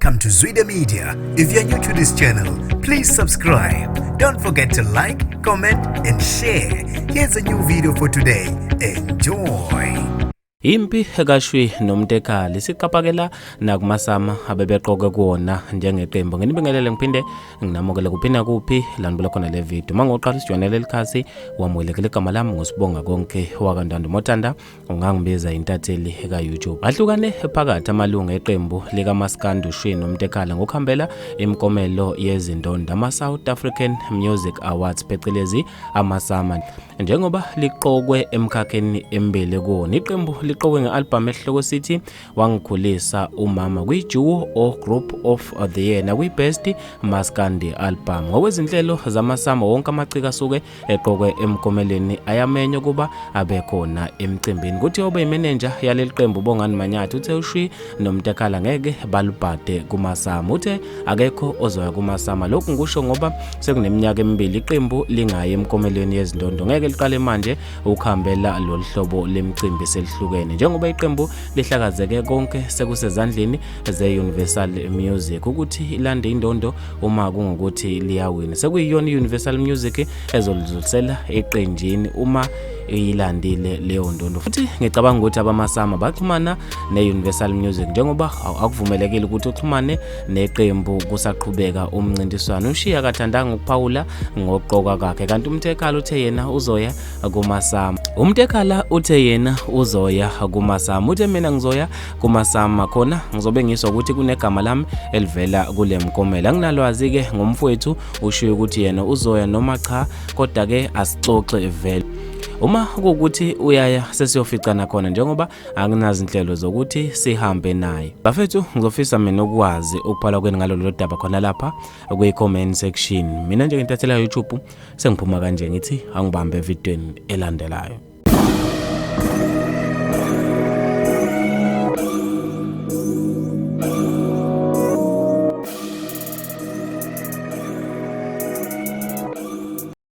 Welcome to Zwida Media. If you're new to this channel, please subscribe. Don't forget to like, comment, and share. Here's a new video for today. Enjoy. Impi kaShwi noMtekhala isiqapakela nakumaSama abebeqoke kuwona njengeqembu. Nginibingelele ngiphinde nginamukele kuphi nakuphi la nibuka khona le video. Uma ngoqala usijoyinele likhasi wamukelekile igama lami ngosibonga konke wakaNtando Motanda ungangibiza intatheli ka-YouTube. Ahlukane phakathi amalungu eqembu likaMaskandi uShwi noMtekhala ngokuhambela imiklomelo yezindondo ama-South African Music Awards phecelezi amaSama njengoba liqokwe emkhakheni emibili kuwona. Iqembu liqokwe nge-albhamu esihloko sithi Wangikhulisa Umama kwi-Duo or Group of the Year nakwi-Best Maskandi Album. Ngokwezinhlelo zamaSama wonke amaciko asuke eqokwe emkomeleni ayamenywa ukuba abe khona emcimbini. Kuthi obe yimenenja yaleli qembu uBongani Manyathi uthe uShwi noMtekhala ngeke balubhade kumaSama. Uthe akekho ozoya kumaSama. Lokhu ngikusho ngoba sekuneminyaka emibili iqembu lingayi emkomelweni yezindondo. Ngeke liqale manje ukuhambela lolu hlobo lemicimbi selihlukene. Njengoba iqembu lihlakazeke konke sekusezandleni ze-Universal Music ukuthi ilande indondo uma kungukuthi liyawina. Sekuyiyona i-Universal Music ezolidlulisela eqenjini uma iyilandile leyo ndondo. Futhi ngicabanga ukuthi abamasama baxhumana ne-Universal Music njengoba akuvumelekile ukuthi uxhumane neqembu kusaqhubeka umncintiswano. Ushiya akathandanga ukuphawula ngokuqokwa kwakhe kanti uMthekhala uthe yena uzoya kumasama. UMtekhala uthe yena uzoya kumasama. Uthe mina ngizoya kumasama khona ngizobe ngizwa ukuthi kunegama lami elivela kule mkomelo. Anginalwazi-ke ngomfowethu ushiye ukuthi yena uzoya noma cha kodwa-ke asixoxe vele. Uma kuwukuthi uyaya sesiyoficana khona njengoba anginazinhlelo zokuthi sihambe naye. Bafethu ngizofisa mina ukwazi ukubhala kwenu ngalolu daba khona lapha kwi-comment section. Mina njengentatheli ya YouTube sengiphuma kanje ngithi angibambe evidweni elandelayo.